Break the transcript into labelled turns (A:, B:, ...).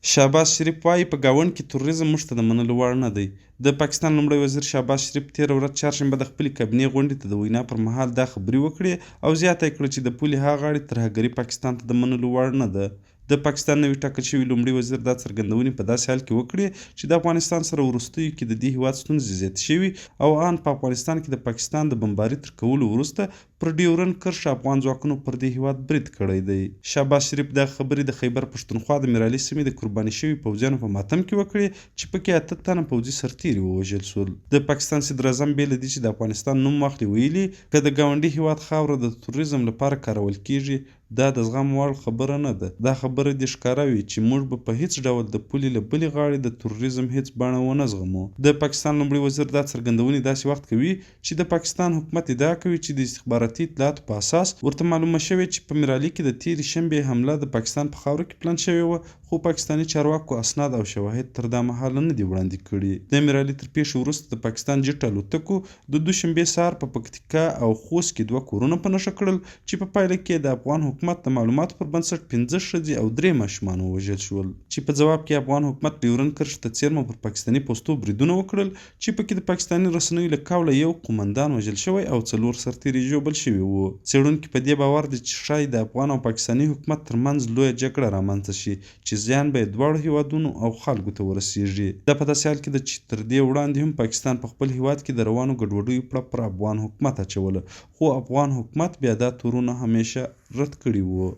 A: شهباز شریف وايي، په ګاونډ کې تروریزم موږ ته د منلو وړ نه دی. د پاکستان لومړی وزیر شهباز شریف تېره ورځ چهارشنبه د خپلې کابینې غونډې ته د وینا پر مهال دا خبرې وکړې او زیاته یې کړه چې د پولې ها غاړې ترهګري پاکستان ته د منلو وړ نه ده. د پاکستان نوي ټاکل شوي لومړي وزیر دا څرګندونې په داسې حال کې وکړې چې د افغانستان سره وروستیو کې د دې هېواد ستونزې زیاتې شوي او ان په افغانستان کې د پاکستان د بمباري تر کولو وروسته پر ډیورنډ کرښه افغان ځواکونو پر دې هېواد برید کړی دی. شهباز شریف دغه خبرې د خیبر پښتونخوا د میرعلي سیمې د قرباني شوي پوځیانو په ماتم کې وکړې چې پکې 8 تنه پوځي سرتېري ووژل شول. د پاکستان صدراعظم بې له دې چې د افغانستان نوم واخلي ویلي، که د ګاونډي هېواد خاوره د تروریزم لپاره کارول کېږي، دا د زغم وړ خبره نه ده. دا خبره دې ښکاره وي چې موږ به په هېڅ ډول د پولې له بلې غاړې د تروریزم هېڅ بڼه ونه زغمو. د پاکستان لومړي وزیر دا څرګندونې داسې وخت کوي چې د پاکستان حکومت ادعا کوي چې د استخباراتي اطلاعاتو په اساس ورته معلومه شوې چې په میرعلي کې د تېرې شنبې حمله د پاکستان په خاوره کې پلان شوې وه، خو پاکستاني چارواکو اسناد او شواهد تر دا مهاله نه دي وړاندې کړي. د میرعلي تر پېښې وروسته د پاکستان جیټ الوتکو د دوشنبې سهار په پکتیکا او خوست کې دوه کورونه په نښه کړل چې په پایله کې یې د افغان حکومت د معلوماتو پر بنسټ پنځه ښځې او درې ماشومان ووژل شول. چې په ځواب کې افغان حکومت ډیورنډ کرښې ته څېرمه پر پاکستاني پوستو بریدونه وکړل چې پکې د پاکستاني رسنیو له قوله یو قومندان وژل شوی او څلور سرتېري ژوبل شوي وو. څېړونکي په دې باور دي چې ښايي د افغان او پاکستاني حکومت تر منځ لویه جګړه رامنځته شي چې زیان به یې دواړو هېوادونو او خلکو ته ورسېږي. دا په داسې حال کې ده چې تر دې وړاندې هم پاکستان په خپل هېواد کې د روانو ګډوډیو پړه پر افغان حکومت اچوله، خو افغان حکومت بیا دا تورونه همېشه رد کړي وو.